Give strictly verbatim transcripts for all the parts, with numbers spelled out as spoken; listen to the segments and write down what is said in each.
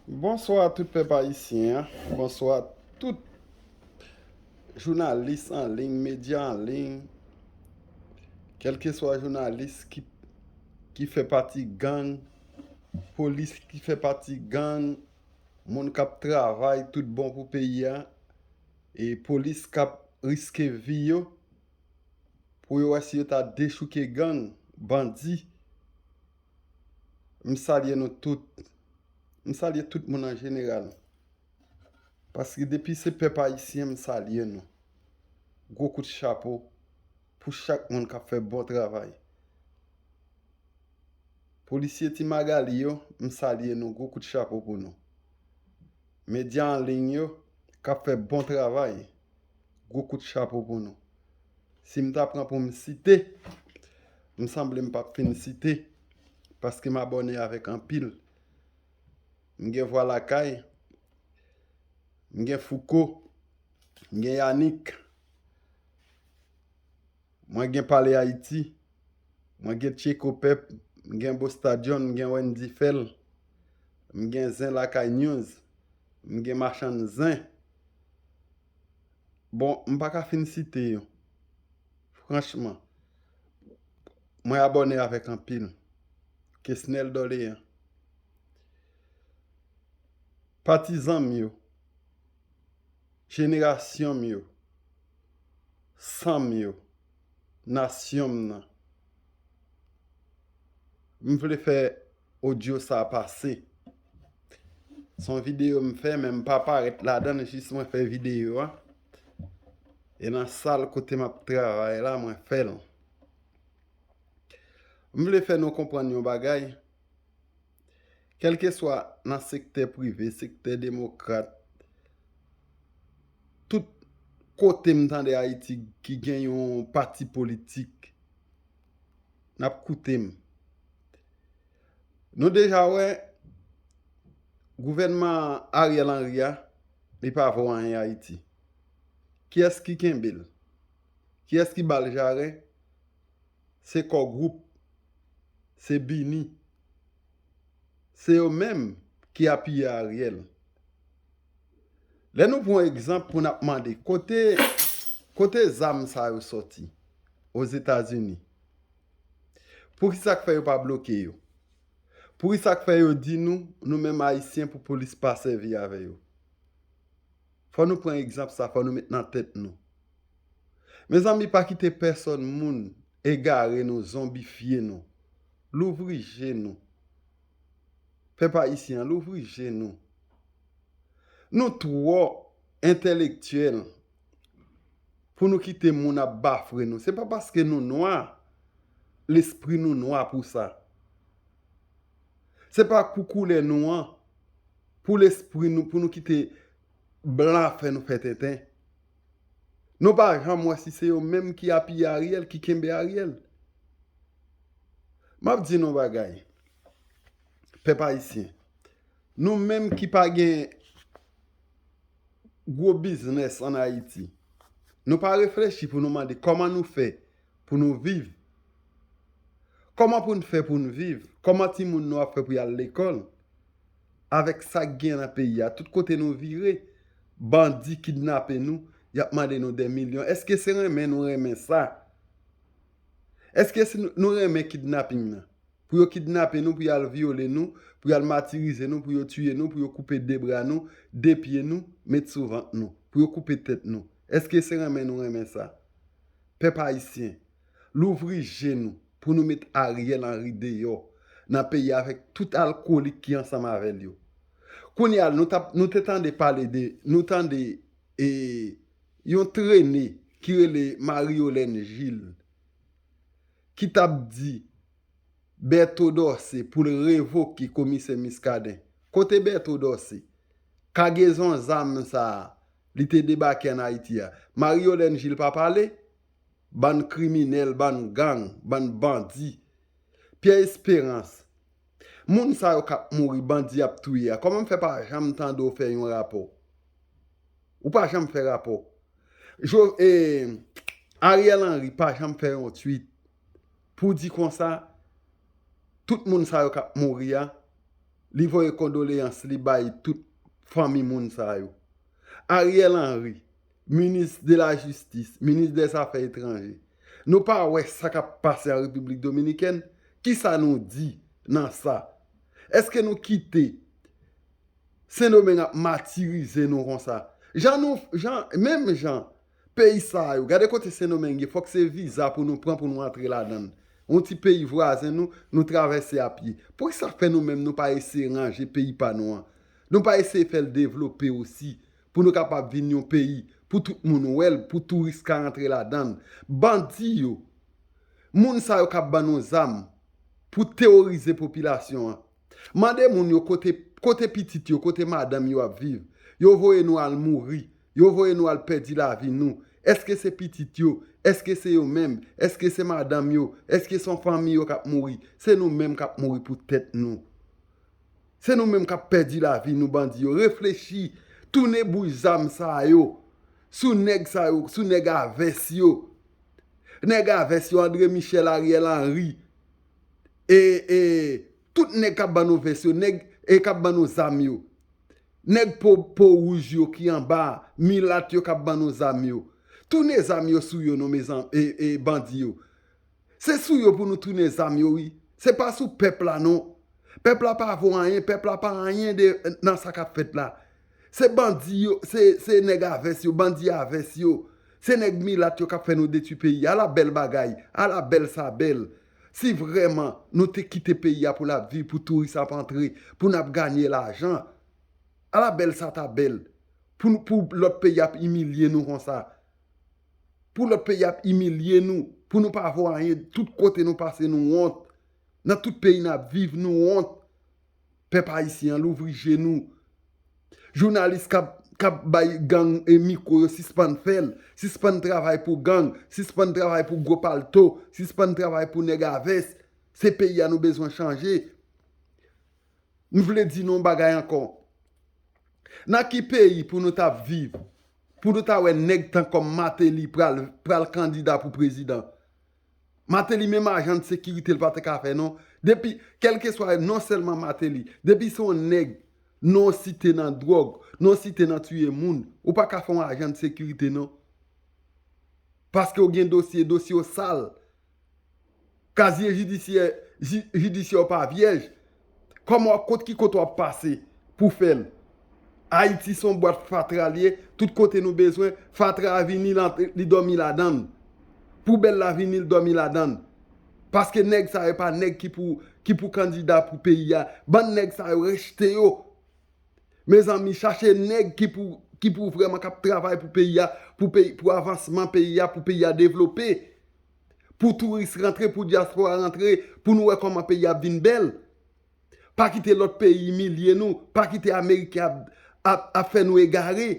Bonswa tout pèp ayisyen an. Bonswa tout jounalis an liy, medya an liy. Kèlkeswa jounalis ki, ki fè pati gang, polis ki fè pati gang, moun k ap travay tout bon pou peyi a, e polis k ap riske vi yo pou yo wè si yo ta dechouke gang, bandi. M salye nou tout. M salye tout moun an jeneral. Paske depi se pèp ayisyen, m salye nou. Gwo kout chapo pou chak moun k ap fè bon travay. Polisye Ti Magali yo, m salye nou, gwo kout chapo pou nou. Medya an liy yo k ap fè bon travay, gwo kout chapo pou nou. Si m ta pran pou m site, m sanble m p ap fin site, paske m abòne avèk anpil. M gen Vwa Lakay, m gen Fouco, m gen Yanick, mwen gen Pale Ayiti, mwen gen Tcheko Pèp, m gen Bostadion, m gen Wendy Fèl, m gen Zen Lakay News, m gen Machann Zen. Bon, m pa ka fin site yo. Franchman, mwen abòne avèk anpil. Kesnel Dolean. Patizan m yo, jenerasyon m yo, san m yo, nasyon m nan. M vle fè odyo sa a pase. Se yon videyo m fè, men m pa parèt ladan l, jis mwen fè videyo a. E nan sal kote m ap travay la, mwen fè l. M vle fè nou konprann yon bagay. Kèlkeswa nan sektè prive, sektè demokrat, tout kote m tande Ayiti ki gen yon pati politik, n ap koute m. Nou deja wè gouvènman Ariel Henry a, li pa vo anyen Ayiti. Kiyès ki kenbe l? Kiyès ki ba l jaren? Se Core Group, se Bini. Se yo menm ki apiye Ariel. Lè nou pran egzanp pou n ap mande kote, kote zam sa yo sòti Ozetazini? Poukisa k fè yo pa bloke yo? Poukisa k fè yo di nou, nou menm Ayisyen, pou polis pa sèvi avè yo? Fò nou pran egzanp sa, fò nou met nan tèt nou. Mezanmi, pa kite pèsòn moun egare nou, zonbifye nou. Louvri je nou. Pèp ayisyen an, louvri je nou. Nou twò entèlektyèl pou nou kite moun ap bafre nou. Se pa paske nou nwa, lespri nou nwa pou sa. Se pa pou koulè nou an, pou lespri nou, pou nou kite blan fè nou fè tenten. Nou pa janm wè si se yo menm ki apiye Ariel, ki kenbe Ariel. M ap di nou bagay, pèp ayisyen, nou menm ki pa gen gwo biznès ann Ayiti, nou pa reflechi pou nou mande kòman nou fè pou nou viv. Kòman pou n fè pou n viv? Kòman timoun nou ap fè pou y al lekòl? Avèk sa k gen nan peyi a, tout kote nou vire, bandi kidnape nou, y ap mande nou dè milyon. Èske se renmen nou renmen sa? Èske se nou, nou renmen kidnaping nan? Pou yo kidnape nou, pou y al vyole nou, pou y al matirize nou, pou yo tiye nou, pou yo koupe de bra nou, de pye nou, met sou vant nou, pou yo koupe tèt nou. Èske se renmen nou renmen sa? Pèp ayisyen, louvri je nou pou nou met Ariel Henry deyò nan peyi a avèk tout alkolik ki ansanm avè l yo. Kounye a, nou t ap, nou te tande pale de, nou tande, e, yon trene ki rele Marie Yolène Gilles, ki t ap di Berto Dorcé pou l revoke komisè Muscadin. Kote Berto Dorcé? Kagezon zam sa a, li te debake ann Ayiti a. Marie Yolène Gilles pa pale? Bann kriminèl, bann gang, bann bandi. Pierre Espérance. Moun sa yo k ap mouri, bandi ap touye a, kòman m fè pa janm tande w fè yon rapò? Ou pa janm fè rapò. Jo, e, Ariel Henry pa janm fè yon tweet pou di konsa, tout moun sa yo k ap mouri a, Li voye kondoleyans li bay tout fanmi moun sa yo. Ariel Henry, minis de la jistis, minis dè zafè etranje. Nou pa wè sa k ap pase an Repiblik Dominikèn? Kisa nou di nan sa? Èske nou kite Sendomeng ap matirize nou konsa? Jan nou, jan, menm jan, peyi sa yo, gade kote Sendomeng ye, fòk se viza pou nou pran pou nou antre ladan l. Yon ti peyi vwazen nou, nou travèse a pye. Poukisa fè nou menm nou pa eseye ranje peyi pa nou an? Nou pa eseye fè l devlope osi, pou nou kapab vin yon peyi, pou tout moun wè l, pou touris ka rantre ladan l. Bandi yo, moun sa yo k ap ban nou zam pou teworize popilasyon an. Mande moun yo kote, kote pitit yo, kote madanm yo ap viv. Yo voye nou al mouri. Yo voye nou al pèdi lavi nou. Èske se pitit yo? Èske se yo menm? Èske se madanm yo? Èske se yon fanmi yo k ap mouri? Se nou menm k ap mouri pou tèt nou. Se nou menm k ap pèdi lavi nou, bandi yo. Reflechi. Tounen bouch zam sa yo sou nèg sa yo, sou nèg a vès yo. Nèg a vès yo, André Michel, Ariel Henry. E, e, tout nèg k ap ban nou vès yo, nèg e k ap ban nou zam yo. Nèg po, po wouj yo ki anba, milat yo k ap ban nou zam yo. Tounen zam yo sou yo non, mezan-, e, e, bandi yo. Se sou yo pou nou tounen zam yo, wi. Se pa sou pèp la, non. Pèp la pa vo anyen, pèp la pa anyen de, nan sa k ap fèt la. Se bandi yo, se, se nèg a vès yo, bandi a vès yo. Se nèg milat yo k ap fè nou detwi peyi a. Ala bèl bagay, ala bèl sa bèl. Si vrèman nou te kite peyi a pou l ap viv, pou touris ap antre, pou n ap ganye lajan, ala bèl sa ta bèl. Pou, pou lòt peyi ap imilye nou konsa. Pou lòt peyi ap imilye nou. Pou nou pa vo anyen. Tout kote nou pase, nou wont. Nan tout peyi n ap viv, nou wont. Pèp ayisyen an, louvri je nou. Jounalis k ap, k ap bay gang e mikwo yo, sispann fè l. Sispann travay pou gang. Sispann travay pou gwo palto. Sispann travay pou nèg a vès. Se peyi a nou bezwen chanje. M vle di nou yon bagay ankò. Nan ki peyi pou nou t ap viv? Pou nou ta wè nèg tan kòm Martelly pral, pral kandida pou prezidan? Martelly, menm ajan de sekirite l pa te ka fè, non. Depi, kèlkeswa, non sèlman Martelly, depi se yon nèg non site nan dwòg, non site nan tiye moun, ou pa ka fè yon ajan de sekirite, non. Paske w gen dosye, dosye w sal. Kazye jidisyè, ji-, jidisyè w pa vyèj. Kòman w ap, kot, ki kote w ap pase pou fè l? Ayiti se yon bwat fatra l ye. Tout kote nou bezwen, fatra a vini, l antre, li dòmi ladan l. Poubèl la vini, l dòmi ladan l. Paske nèg sa yo pa nèg ki pou, ki pou kandida pou peyi a. Bann nèg sa yo, rejte yo. Mezanmi, chache nèg ki pou, ki pou vrèman k ap travay pou peyi a, pou peyi, pou avansman peyi a, pou peyi a devlope. Pou touris rantre, pou dyaspora rantre, pou nou wè kòman peyi a ap vin bèl. Pa kite lòt peyi imilye nou, pa kite Ameriken ap, ap, ap fè nou egare.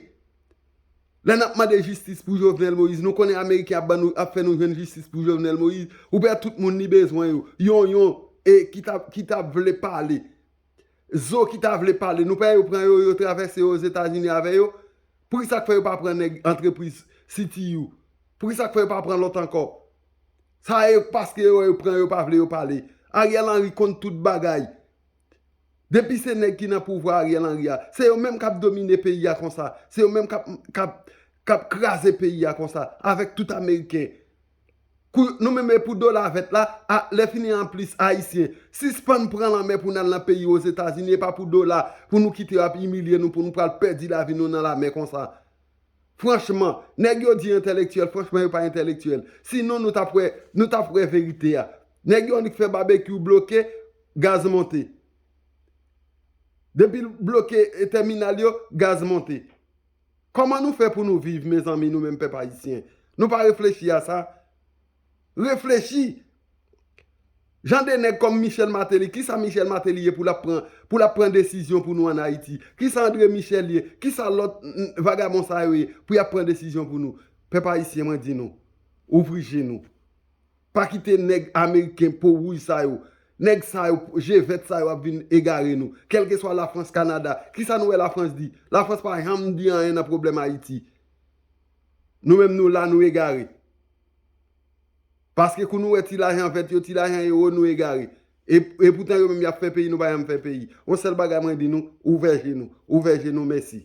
Lè n ap mande jistis pou Jovenel Moïse, nou konnen Ameriken ap ban nou, ap fè nou jwenn jistis pou Jovenel Moïse. Ou wè tout moun li bezwen yo, yon yon, e ki t ap, ki t ap vle pale. Zo ki ta vle pale, nou pa yo pran yo, yo travèse yo Ozetazini avè yo? Poukisa k fè yo pa pran nèg antrepriz C T U? Poukisa k fè yo pa pran lòt ankò? Sa e paske yo, yo pran yo pa vle yo pale. Ariel Henry konn tout bagay. Depi se nèg ki nan pouvwa Ariel Henry a, se yo menm k ap domine peyi a konsa. Se yo menm k ap, k ap, k ap kraze peyi a konsa, avèk tout Ameriken. Kou, nou menm e pou dola vèt la, a, lè fini an plis Ayisyen, sispann pran lanmè pou n al nan peyi Ozetazini, e pa pou dola, pou nou kite yo ap imilye nou, pou nou pral pèdi lavi nou nan lamè konsa. Franchman, nèg yo di entèlektyèl, franchman, yo pa entèlektyèl. Sinon, nou t ap wè, nou t ap wè verite a. Nèg yo annik fè babekyou bloke, gaz monte. Depi l bloke, e, tèminal yo, gaz monte. Kòman nou fè pou nou viv, mezanmi, nou menm pèp ayisyen? Nou pa reflechi a sa? Reflechi! Jan de nèg kòm Michel Martelly, kisa Michel Martelly ye pou l ap pran, pou l ap pran desizyon pou nou ann Ayiti? Kisa André Michel ye? Kisa lòt, mm, vagabon sa yo ye pou y ap pran desizyon pou nou? Pèp ayisyen, mwen di nou, ouvri je nou. Pa kite nèg ameriken po wouj sa yo, nèg sa yo, je vèt sa yo ap vin egare nou. Kèlkeswa Lafrans, Kanada, kisa nou wè Lafrans di? Lafrans pa janm di anyen nan pwoblèm Ayiti. Nou menm nou la, nou egare. Paske kou nou wè ti lajan vèt yo, ti lajan ewo, nou egare. E, e poutan yo menm y ap fè peyi, nou pa janm fè peyi. Yon sèl bagay mwen di nou, ouvè je nou, ouvè je nou, mèsi.